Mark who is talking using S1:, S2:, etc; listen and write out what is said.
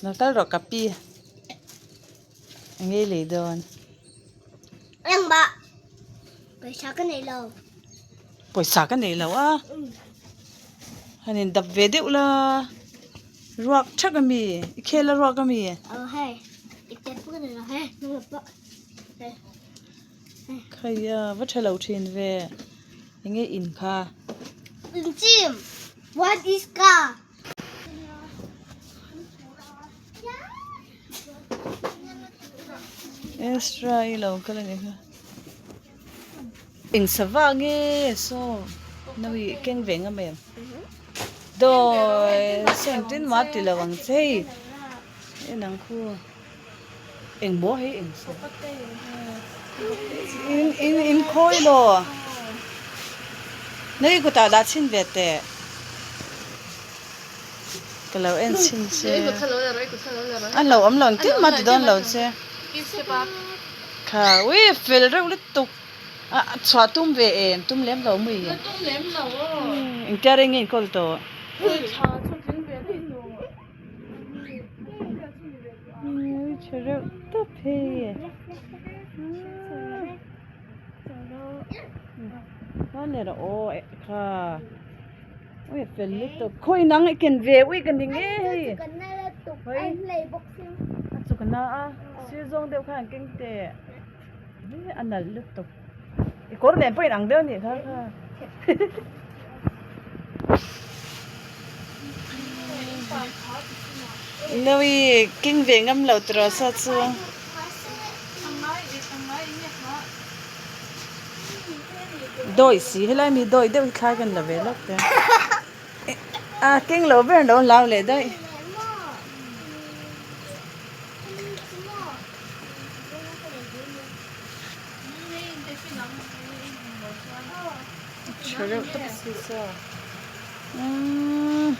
S1: Lo kal rawh ka pi. Enge i lei dawn?
S2: Engmah. Pawisa ka nei lo.
S1: Pawisa ka nei lo a. Han in dap ve deuh la. Ruak thak a mi. I khel a ruak a mi.
S2: Aw hei. I tep ka nei lo hei.
S1: Khaia va tha lo thin ve. Enge in kha?
S2: Inchim. What is car?
S1: Extra i lo kal a ni kha. Eng sava nge saw nawi keng ve ngam em? Dawi saw engtin mah ti lo ang che hei en ang khu eng maw hei eng saw in in in khawi law nawi kutah dah chhin ve teh. Ka lo en chhin che. A lo awm lo engtin mah ti dawn lo che. Kha ui fel reuh lutuk a chhuah tum ve em tum lem lo mui. Engtia reng nge inkawl tawh. Ui tha reuh tawp hei. Kha. Ui a fel lutuk khawi nang i ken ve ui ka ning e hei a chuk na a sir zawng deuh khan keng teh a nalh lutuk i kawr nen pawh in ang deuh a nih kha kha Nawi keng ve ngam lo tiraw sa chu. Dawi si helai mi dawi deuh hi thlai kan la ve lawk te a keng lo ber lo hlau leh daih. Tha reuh tak si saw umm.